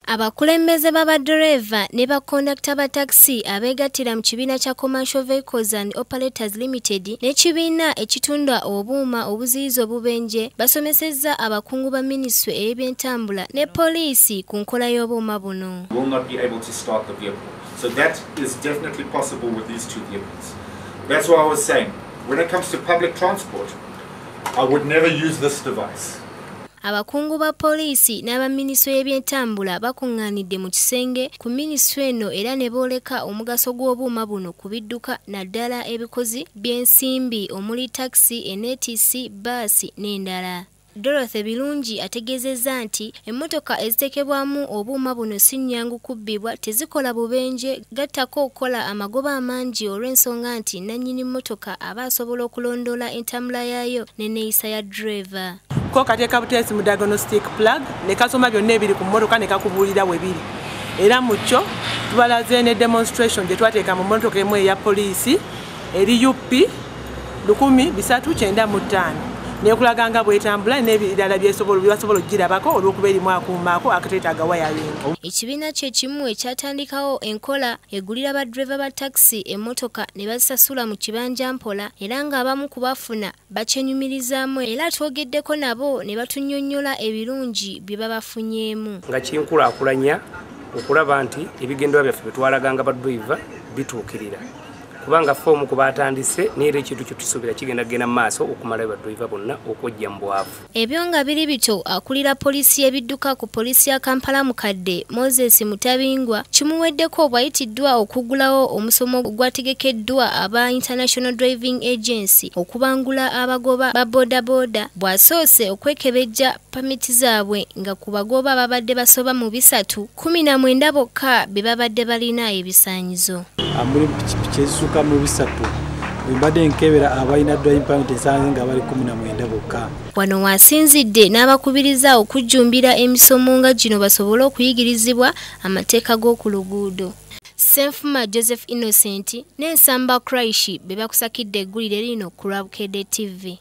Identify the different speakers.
Speaker 1: Abakulembeze b'abadereeva ne bakondakita ba takisi abeegattira mu kibiina kya Commercial Vehicles and Operators Limited n'ekibiina ekitunda obuuma obuziyiza obubenje basomesezza abakungu ba minisitule ey'ebyentambula ne poliisi ku nkola y'obuuma buno.
Speaker 2: Will not be able to start the vehicle. So that is definitely possible with these two vehicles. That's why I was saying, when it comes to public transport, I would never use this device.
Speaker 1: Abakungu ba poliisi n'aba minisitule y'ebyentambula bakuŋŋaanidde mu kisenge ku minisitule eno era ne booleka omugaso gw'obuuma buno ku bidduka naddala ebikozi by'ensimbi omuli takisi, eneetisi, bbaasi n'endala. Dorothy Birungi ategeezezza nti emmotoka eziteekebwamu obuuma buno si nnyangu kubbibwa, tezikola bubenje, gattako okukola amagoba amangi olw'ensonga nti nnannyini mmotoka aba asobola okulondoola entambula yaayo n'enneeyisa ya ddereeva.
Speaker 3: Ko kateeka buteesi mu diagnostic plug ne kasoma byonna ebiri ku mmotoka ne kakubuulira we biri. Era mu kyo tubalaze ne demonstration gye twateeka mu mmotoka emu eya poliisi eri UP 1395 nekulaga nga bwetambula n'ebirala byebasobola okugirabako olw'okuba erimu akuumaako akateetaaga wayaringi.
Speaker 1: Ekibiina kye kimu ekyatandikawo enkola egulira baddereeva ba takisi emmotoka ne bazisasula mu kibanja mpola era ng'abamu ku bafuna bakyenyumirizaamu era twogeddeko nabo ne batunnyonnyola ebirungi bye babafunyeemu.
Speaker 4: Nga kinkulaakulanya okulaba nti ebigendererwa byaffe bye twalaganga baddereeva bituukirira. Kubanga ffe ku baatandise n'era ekintu kye tusuubira kigenda kugenda mu maaso okumalayo baddereeva bonna okwejja mu bwavu.
Speaker 1: Ebyo nga biri bityo, akulira poliisi y'ebidduka ku poliisi ya Kampala Mukadde Moses Mutabingwa kimuweddeko bw'ayitiddwa okuggulawo omusomo ogwategekeddwa aba International Driving Agency okubangula abagoba ba boodabooda bw'asoose okwekebejja pamiti zaabwe nga ku bagoba babadde basoba mu 3 19 bokka be babadde balina ebisaanyizo.
Speaker 5: Muri pikipiki ezisukka mu 3 bwe mbadde nkebera abalina driving permit nsanze nga bali 19 bokka.
Speaker 1: Wano wasinzidde n'abakubiriza okujjumbira emisomo nga gino basobole okuyigirizibwa amateeka g'oku luguudo. Senfuma Joseph Innocent n'Ensamba Kraishi be bakusakidde eggulire lino ku lwa Bukedde TV.